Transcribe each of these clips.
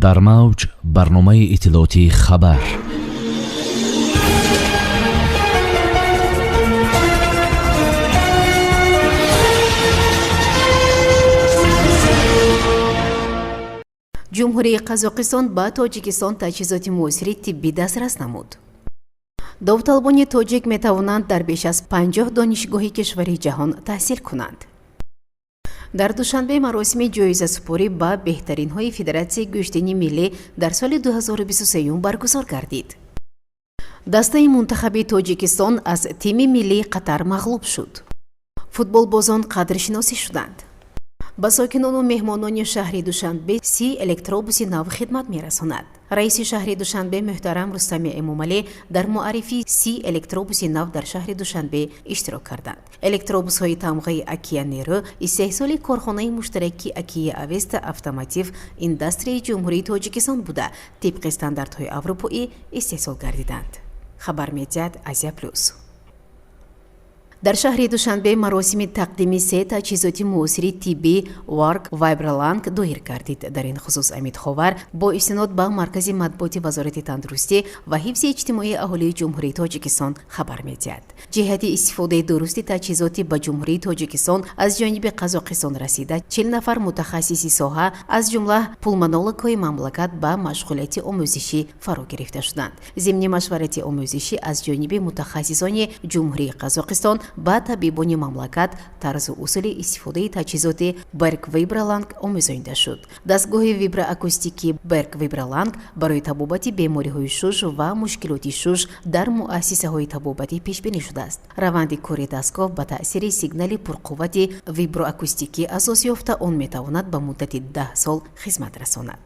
Дар мавҷ барномаи иттилоотии «Хабар». Ҷумҳурии Қазоқистон ба Тоҷикистон таҷҳизоти муосири тиббӣ дастрас намуд. Довталабони тоҷик метавонанд дар беш аз 50 донишгоҳи кишвари ҷаҳон таҳсил кунанд. Дар Душанбе маросими ҷоизасупорӣ ба беҳтаринҳои Федератсияи гӯштини миллӣ дар соли 2023 баргузор гардид. Дастаи мунтахаби Тоҷикистон аз тими миллии Қатар мағлуб шуд. Футболбозон қадршиносӣ шуданд. Ба сокинону меҳмонони шаҳри Душанбе 30 электробуси нав хидмат мерасонад. Раиси шаҳри Душанбе муҳтарам Рустами Эмомалӣ дар муаррифии 30 электробуси нав дар шаҳри Душанбе иштирок карданд. Электробусҳои тамғаи Акия Нерӯ истеҳсоли корхонаи муштараки Акия Авеста Автомотив Индастрияи Ҷумҳурии Тоҷикистон буда, тибқи стандартҳои аврупоӣ истеҳсол гардиданд, хабар медиҳад Азия Плюс. Дар шаҳри Душанбе маросими тақдими се таҷҳизоти муосири тиббӣ Варг Вайбраланг доир гардид. Дар ин хусус Амид Ховар бо истинод ба маркази матбуоти Вазорати тандурустӣ ва ҳифзи иҷтимоии аҳолии Ҷумҳурии Тоҷикистон хабар медиҳад. Ҷиҳати истифодаи дурусти таҷҳизоти ба Ҷумҳурии Тоҷикистон аз ҷониби Қазоқистон расида, 40 нафар мутахассиси соҳа, аз ҷумла пулмонологҳои мамлакат, ба машғулияти омӯзишӣ фаро гирифта шуданд. Зимни машварати омӯзишӣ аз ҷониби мутахассисони Ҷумҳурии Қазоқистон ба табибони мамлакат тарзу усули истифодаи таҷҳизоти Берг Вибраланг омӯзонида шуд. Дастгоҳи виброакустикии Берг Вибраланг барои табобати бемориҳои шуш ва мушкилоти шуш дар муассисаҳои табобатӣ пешбинӣ шудааст. Раванди кори дастгоҳ ба таъсири сигнали пурқуввати виброакустикӣ асос ёфта, он метавонад ба муддати 10 сол хизмат расонад.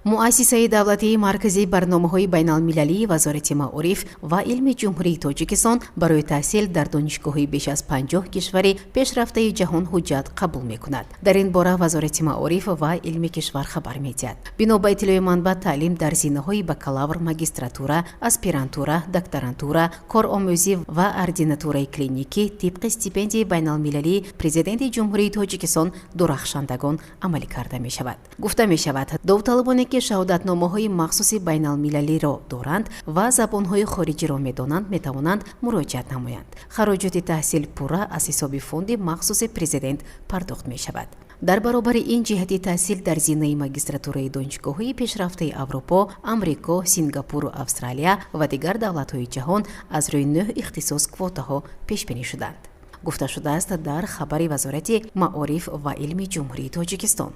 Муассисаи давлатии Марказии барномаҳои байналмилалии Вазорати маориф ва илми Ҷумҳурии Тоҷикистон барои таҳсил дар донишгоҳҳои беш аз 50 кишвари пешрафтаи ҷаҳон ҳуҷҷат қабул мекунад. Дар ин бора Вазорати маориф ва илми кишвар хабар медиҳад. Бино ба иттилои манбаъ, таълим дар зинаҳои бакалавр, магистратура, аспирантура, докторантура, коромӯзӣ ва ординатураи клиникӣ тибқи стипендияи байналмилалии Президенти Ҷумҳурии Тоҷикистон «Дурахшандагон» амалӣ карда мешавад. Гуфта мешавад, довталабоне ки шаҳодатномаҳои махсуси байналмилалиро доранд ва забонҳои хориҷиро медонанд, метавонанд муроҷиат намоянд. Хароҷоти таҳсил пурра аз ҳисоби фонди махсуси Президент пардохт мешавад. Дар баробари ин, ҷиҳати таҳсил дар зинаи магистратураи донишгоҳҳои пешрафтаи Аврупо, Амрико, Сингапуру Австралия ва дигар давлатҳои ҷаҳон аз рӯи нӯҳ ихтисос квотаҳо пешбинӣ шуданд, гуфта шудааст дар хабари Вазорати маориф ва илми Ҷумҳурии Тоҷикистон.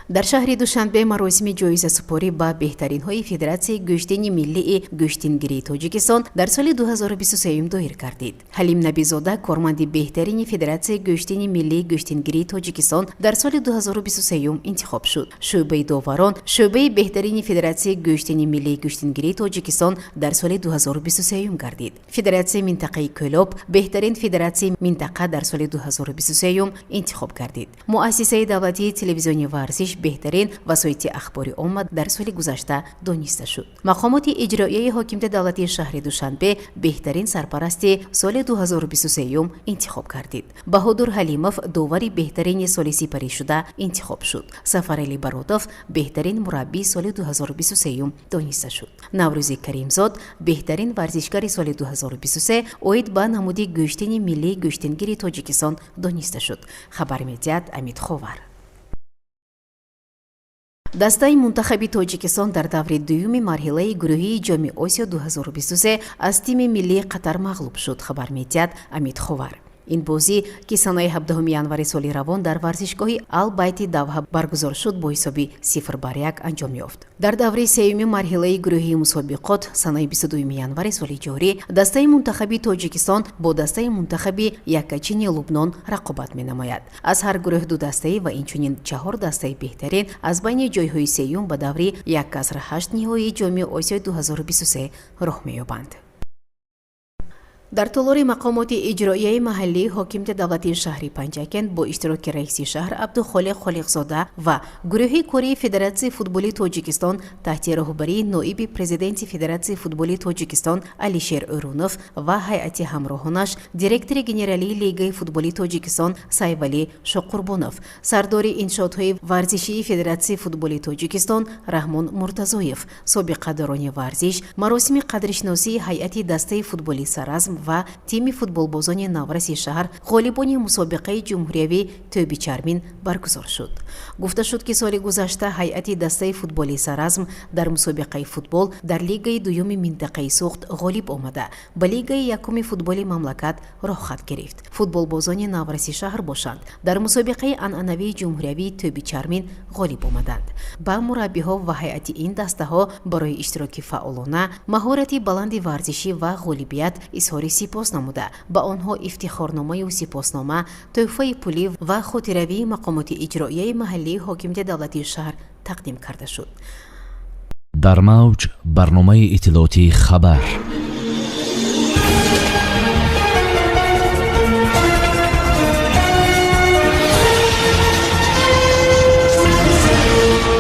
Дар шаҳри Душанбе маросими ҷоизасупорӣ ба беҳтаринҳои Федератсияи гӯштини миллии гӯштингирии Тоҷикистон дар соли 2023 доир гардид. Ҳалим Набизода корманди беҳтарини Федератсияи гӯштини миллии гӯштингирии Тоҷикистон дар соли 2023 интихоб шуд. Шӯъбаи доварон шӯъбаи беҳтарини Федератсияи гӯштини миллии гӯштингирии Тоҷикистон дар соли 2023 гардид. Федератсияи минтақаи Кӯлоб беҳтарин федератсияи минтақа дар соли 2023 интихоб гардид. Муассисаи давлатии телевизиони «Варзиш» беҳтарин васоити ахбори омма дар соли гузашта дониста шуд. Мақомоти иҷроияи ҳокимияти давлатии шаҳри Душанбе беҳтарин сарпарасти соли 2023 интихоб гардид. Баҳодур Ҳалимов довари беҳтарини соли сипаришуда интихоб шуд. Сафарали Баротов беҳтарин мураббии соли 2023 дониста шуд. Наврӯзи Каримзод беҳтарин варзишгари соли 2023 оид ба намуди гӯштини миллии гӯштингири Тоҷикистон дониста шуд, хабар медиҳад Амид Ховар. Дастаи мунтахаби Тоҷикистон дар даври дуюми марҳилаи гурӯҳии Ҷоми Осиё 2023 аз тими миллии Қатар мағлуб шуд, хабар медиҳад Амид Ховар. Ин бозӣ, ки санаи 17 январи соли равон дар варзишгоҳи Ал-Байти Давҳа баргузор шуд, бо ҳисоби 0-1 анҷом ёфт. Дар давраи сеюми марҳилаи гурӯҳии мусобиқот санаи 22 январи соли ҷорӣ дастаи мунтахаби Тоҷикистон бо дастаи мунтахаби яккачини Лубнон рақобат менамояд. Аз ҳар гурӯҳ ду дастаӣ ва инчунин чаҳор дастаи беҳтарин аз байни ҷойҳои сеюм ба даври 1/8 ниҳоии Ҷоми Осиёи 2023 роҳ меёбанд. Дар толори мақомоти иҷроияи маҳаллии ҳокимияти давлатии шаҳри Панҷакент бо иштироки раиси шаҳр Абдухолиқ Холиқзода ва гурӯҳи кории Федератсияи футболи Тоҷикистон таҳти роҳбарии ноиби президенти Федератсияи футболи Тоҷикистон Алишер Ӯрунов ва ҳайати ҳамроҳонаш, директори генералии Лигаи футболи Тоҷикистон Сайвалӣ Шоқурбонов, сардори иншоотҳои варзишии Федератсияи футболи Тоҷикистон Раҳмон Муртазоев, собиқадорони варзиш маросими қадршиносии ҳайати дастаи футболи Саразм ва тими футболбозони навраси шаҳр, ғолибони мусобиқаи ҷумҳуриявии тӯби чармин баргузор шуд. Гуфта шуд, ки соли гузашта ҳайати дастаи футболи Саразм дар мусобиқаи футбол дар лигаи дуюми минтақаи Суғд ғолиб омада, ба лигаи якуми футболи мамлакат роҳхат гирифт. Футболбозони навраси шаҳр бошанд, дар мусобиқаи анъанавии ҷумҳуриявии тӯби чармин ғолиб омаданд. Ба мураббиҳо ва ҳайати ин дастаҳо барои иштироки фаъолона, маҳорати баланди варзишӣ ва ғолибият изҳори сипос намуда, ба онҳо ифтихорномаю сипоснома, тӯҳфаи пулӣ ва хотиравии мақомоти иҷроияи маҳаллии ҳокимияти давлатии шаҳр тақдим карда шуд. Дар мавҷ барномаи иттилоотии «Хабар».